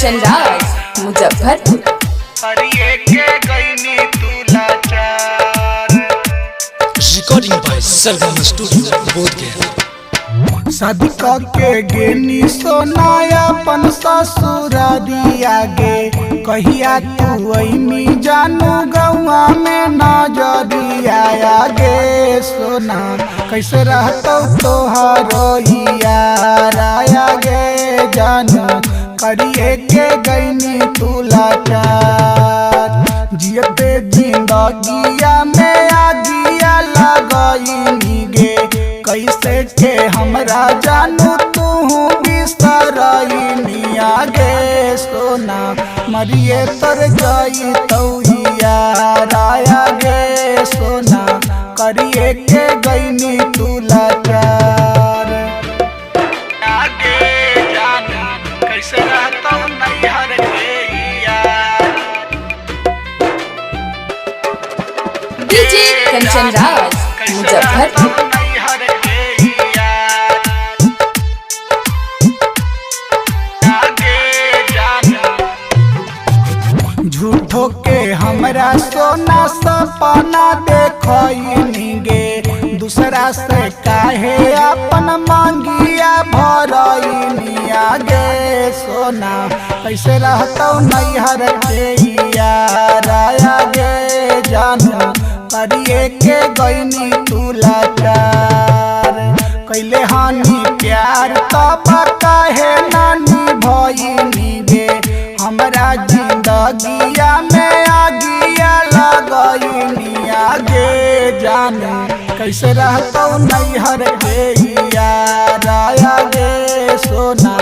कंचन राज मुजफ्फरपुर। करिए के गईनी तू लाचार। Recording by Sargam studio, Bodhgaya. शादी के गेनी सोनाया अपन ससुरारिया गे, कहिया तू ऐमी जानू गौआ में नजरिया गे। सोना कैसे रहतौ तोहरो यार गे, जानू करिए के गईनी तू लाचार। जियते जिंदगिया में आगिया लगईनी गे, कैसे के हमरा जानू तू बिसरईनी गे। सोना मरिए तर गई तौया गे, सोना करिए के गईनी तू लाचार। आगे जानू कैसे रहतौ नैहर के यार। डीजे कंचन राज मुजफ्फरपुर। नैहर के यार। आगे जानू झूठो के हमरा सोना सपना देखनी गे, दूसरा से काहे अपन मांगिया भरईनी गे। सोना कैसे रहतौ नैहर के यार गे, जानू करिए के गईनी तू लाचार। कैले हानि प्यार तब काहे नानी भईनी गे, हमरा जिंदगिया में आगिया लगईनी गे। जानू कैसे रहतौ नैहर के यार गे, सोना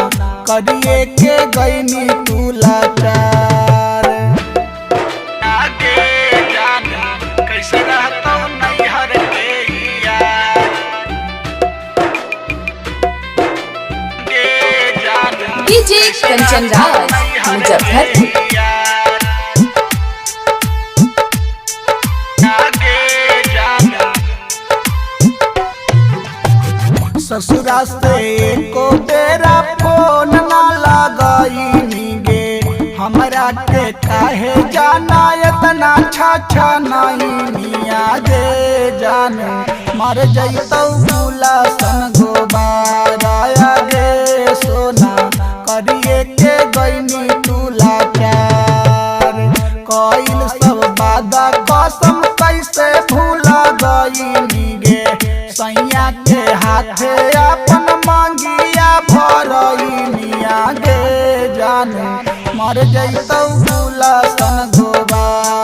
करिए के गईनी तू लाचार। आगे जानू कैसे रहतौ नैहर के यार। गे जानू डीजे कंचन राज मुजफ्फरपुर। ससुरा से को बेरा फोन ना लगईनी गे, हमरा के काहे जाना इतना छाछा नहीं गे। जानू मर जैतौ गुलासन गोबारा गे, सोना करिए के गईनी तू लाचार। कइल सब वादा कसम कैसे भूला गईनी गे, सैया के हाथे अपन मांगिया भरईनी गे। जानू मर जैतौ गुलासन गोबारा